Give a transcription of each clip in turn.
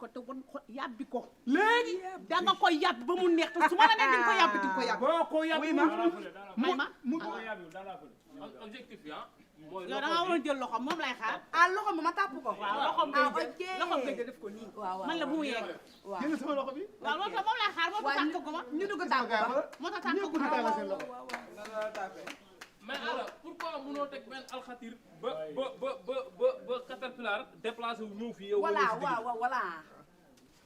ko te won ko yàbbi ko léegi da nga koy yàbb ba mu neex te su ma la nee di nga ko yàbbi di nga ko yàbb boo ko yàbb may ma objectif bi yow da nga waroon jël loxo moom lay xaar loxo bi ma tàpp ko waaw loxom ngay jël loxom ngay jël def ko nii man la bu mu yegg jël sama loxo bi waaw loolu tax moom lay xaar moo tax tànk ko ma ñu dugg tàpp ba moo tax tànk ko tàngal seen loxo mais alors pourquoi mënoo teg benn alxatir ba caterpillar déplacé wu ñëw fii yow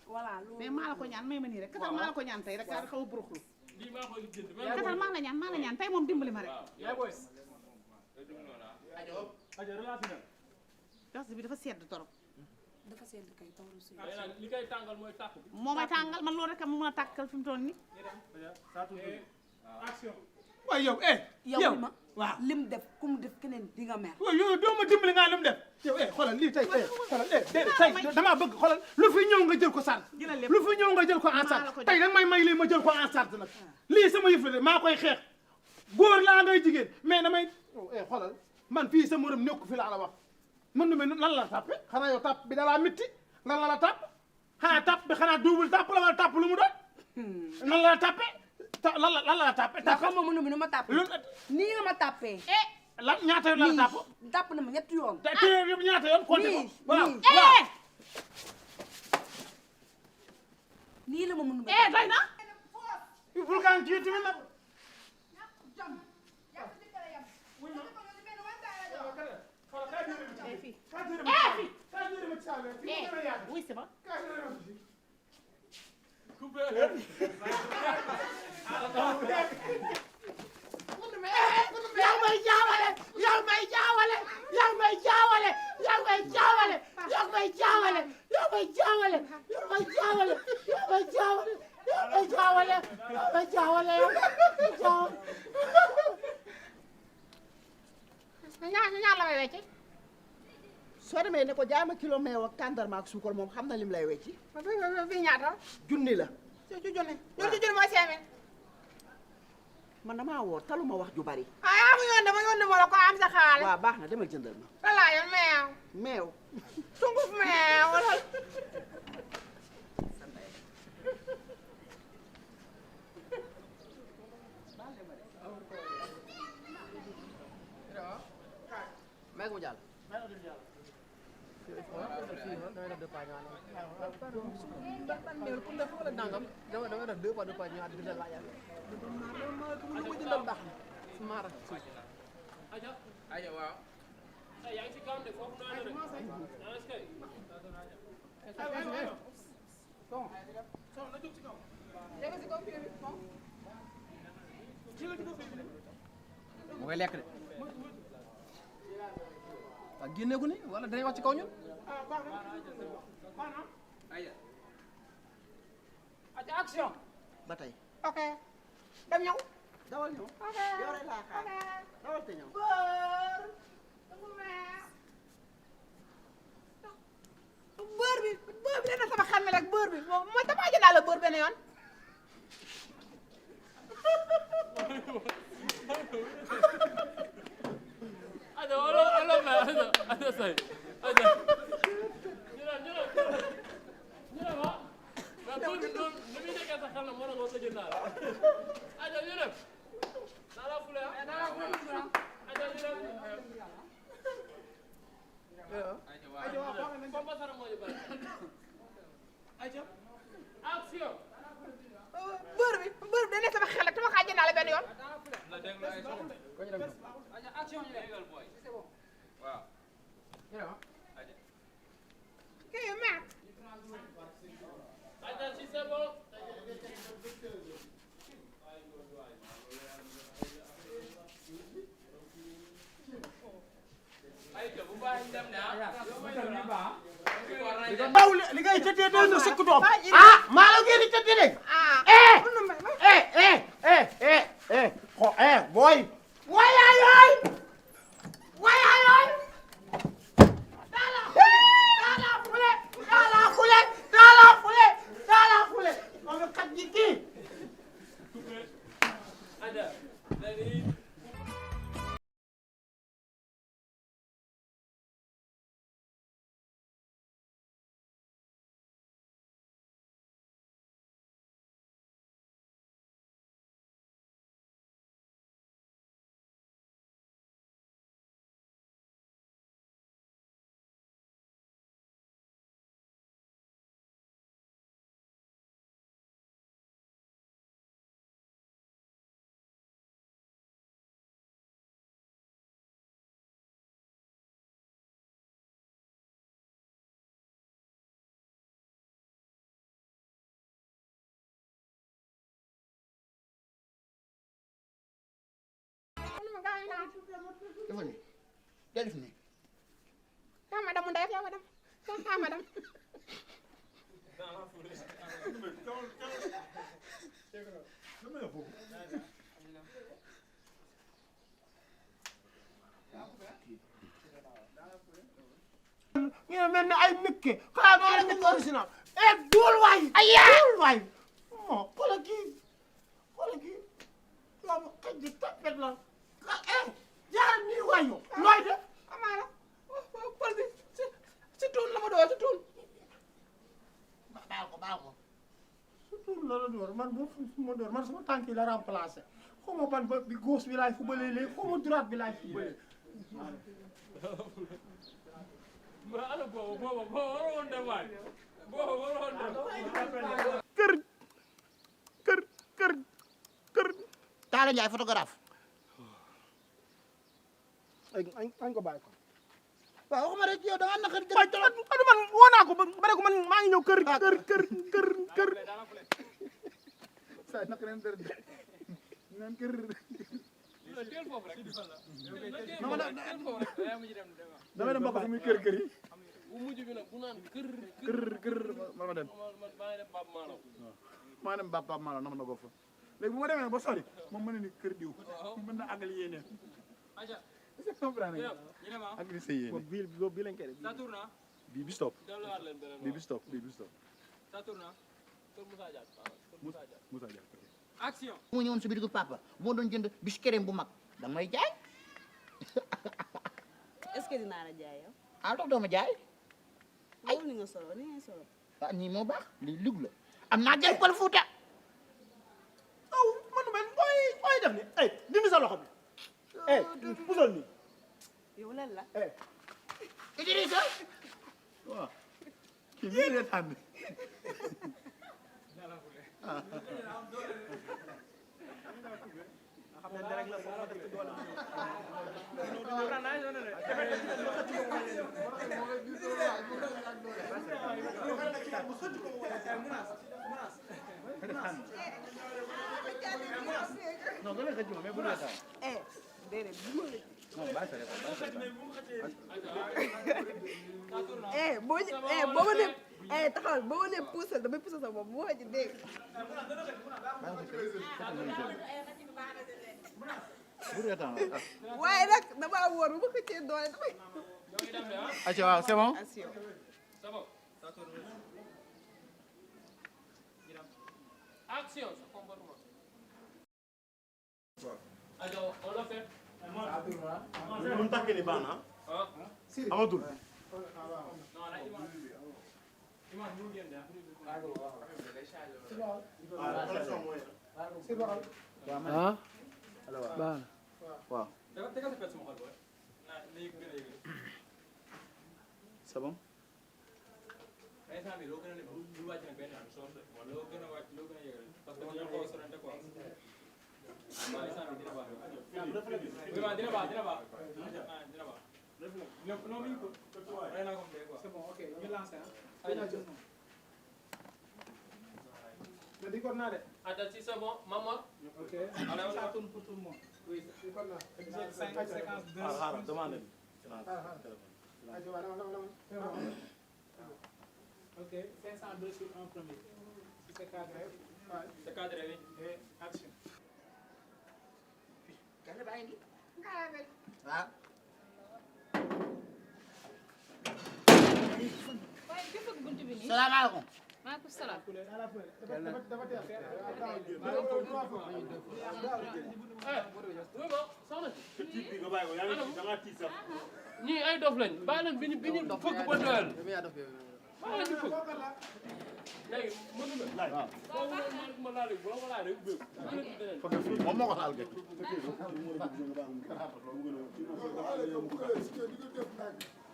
voilà mais maa la ko ñaan may ma nii rek katal maa la ko ñaan tey rek daal xaw a buruxlu lii maa koy lijjanti katal maa la ñaan tey moom dimbali ma rek gas bi dafa sedd torop dafa sedd kay tawru si li koy tàngal mooy tàkk bi moo may tàngal man loolu rek a mën a tàkkal fi mu toll nii waaye yow yow ma waaw lim def ku mu def keneen di nga mer waaw yow doo ma dimbali nga lim def yow xoolal lii tey xoolal tey damaa bëgg xoolal lu fi ñëw nga jël ko sànq lu fi ñëw nga jël ko en charge tey danga may lii ma jël ko en charge nag lii sama yëf la de maa koy xeex góor laa ngay jigéen mais damay xoolal man fii sa morom nekku fi laa la wax mën nu me lan la tàppe xanaa yow tàpp bi dalaa mitti lan la tàpp xanaa tàpp bi xanaa double tàpp la wala tàpp lu mu doon nan la tàppe lan la tàppe ndax xam nga mënu mi nu ma tàpp nii nga ma tàppee lan ñaata yoon la tàpp tàpp na ma ñetti yoon te yow ñaata yoon compté ko waaw nii la ma mënu ma doy na bul kaan kii tamit nag wuy si ma yaa may jaawale yaa may jaawale yaa may jaawale yaa may jaawale yaa may jaawale yaa may jaawale yaa may jaawale yaa may jaawale yaa may jaawale yaa may jaawale ñaar la may wecci soo demee ne ko jaay ma kilo meew ak tàndarma ak suukar moom xam na lim lay wecci fii ñaata junni la ci junni mooy 5000 man damaa woo taluma wax ju bari yaa ma yónnee ma la ko am sa xaalis waaw baax na demal jëndal ma la laa yoon meew meew sunguf meew wala may ko jàll aja waaw yaa ngi si kaw de foofu noonu rek mu koy lekk de waaw génne ko ni wala danañ wax ci kaw ñun aja action ba tey ok dem ñëw dawal ñëw yow rek laa xaar dawal te ñëw bër bi dana sama xam ne rek bër bi mooy damaa jëndaa la bër benn yoon aja aja say aja ñu ne ma mais pour ni muy nekkee sa xel na moo tax nga ko jël naa la aja ñu def naa la fule aja ñu def aja waaw comme basara moo ñu bari aja action bër bi dana sama xel rek dama kaa jëndaa la benn yoon la dégg la ay aja action ñu def boy waaw aja kii mer aja si c'est bon daw li ngay tëddee doon na sëkk doom maa la ngeen di tëddee de booy dafa ni def ni yaa ma dem ndey yaa ma dem yaa ma dem ñu mel ni ay mikke xanaa doo leen mikke original duul waay duul waay xoolal kii loolu xëj ji tapet la jaar nii waay looy def amaana pël bi si tuun la ma door si tuun baal ko si tuun la door man bu ma door man sama tànk yi la remplacé xaw ma ban ba bi gauche bi laay fubalee léegi xaw ma droite bi laay fubalee ma ala boobu waroon dem waay boobu waroon dem. kër. Talla Ndiaye photographe. añ ko bàyyi ko. waaw waxuma rek yow da nga naqari waaye tamit man woo naa ko ba ko man maa ngi ñëw kër. saa yi naka leen dër neen kër. damay dem ba ko muy kër yi. bu mujj bi nag bu naan kër ma dem. maa dem Pape Malo na ma ko fa léegi bu ma demee ba sori moom mën na ni kër diw mën na àggali yéeneen. est-ce que comprendre nga àggali sa yéene. bii lañ koy def bii bi stop bii bi stop. Moussa Dia. action. mu ñëwoon si biir papa moo doon jënd biscuit bu mag da may jaay. est-ce que dinaa la jaay yow. ah dox doo ma jaay. ay ni nga solo ni ngay solo. ah nii moo baax lii lug la am naa jël pël Fuuta. aw man ooy def ni dindi sa loxo bi pusal ni yow lan la. Idrissa. waaw kii bi lay tànn. non nga nekk ci moom mais bu dee taal. déedéet bu ma non bàyyi sa réponse boo ma nee taxawal boo ma nee puusal damay puusal sa bopp bu ma ci dégg. bu dee taal. waaye nag damaa wóor bu ma xëccee doole damay. acca waaw c'est bon. action. Action, ça comportement. Alors, on l'a fait. mu tàkkee ni baax na amatul. Non, là, Iman nous vient de. waaw. c'est bon. C'est bon, ok, ñu lancé Attends, si c'est bon, maman. Ok. Ça tourne pour tout le monde. Oui, c'est quoi là? Épisode 5, séquence 2. demande. Ok, 502 sur un premier. Si c'est cadré, C'est cadré, oui. et action. waaw. waaye ki fëgg bunt bi nii. salaamaaleykum. maaleykum salaam. Oui, bon, soxna si. ñii ay dof lañ bàyyi leen bi ñu fëgg ba doyal. bàyyi leen ñu fëgg. léegi mënu la. waaw ma laal bu la ko laalee ubbeeku. moom moo ko laal gën.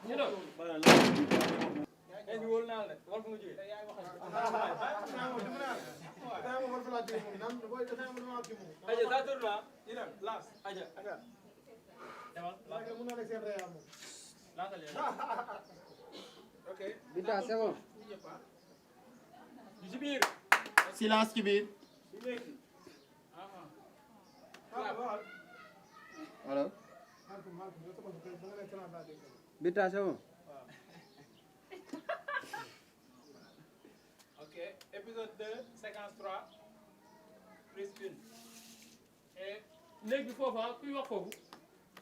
ñu doon. Bita, c'est bon. ci biir. silence ci biir. Alors, Bita, c'est bon? Ok, épisode 2, séquence 3, prise 1. et néeg bi foofu ah kuy wax foofu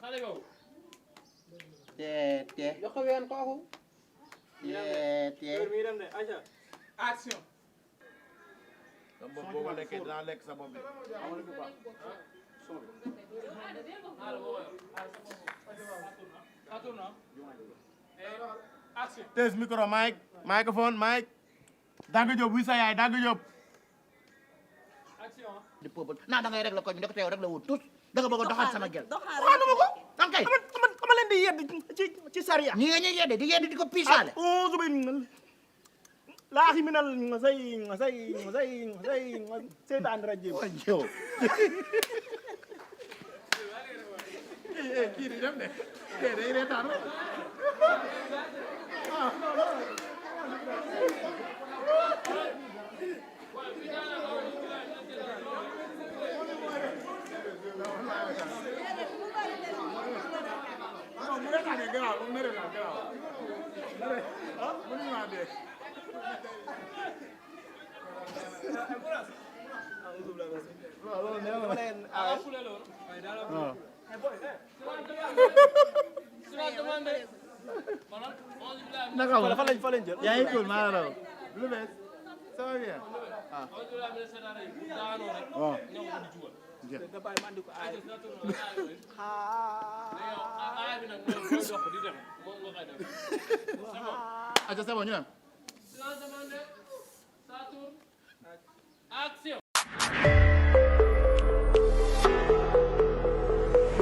xale yow. te Yokk ween kooku. te Heure bi dem de, aja. Action. boo ko lekkee dinaa lekk sa bopp bi. Retourne. Et action. Test micro mic microphone mic. Dagg Diop buy sa yaay Dagg Diop. Action. di peuple naa da ngay rek la ko ñu ndekete yow rek la wut tous da nga bëgg a doxal sama gel doxaale waxaanu ma ko an kay Dama leen di yedd ci sariya. ñi nga ñuy yedde di yedde di ko piisaale Auzu billahi laahi minal ngasay seytaan rajim. yow Kii di dem de. Day reetaan. naka Fa lañ jël. yaa ngi cool maa la raw Lu bees. Ça va bien. waaw Da bàyyi ma andi ko aay. aca c'est bon ñu dem Silence demandé, ça tourne. Action.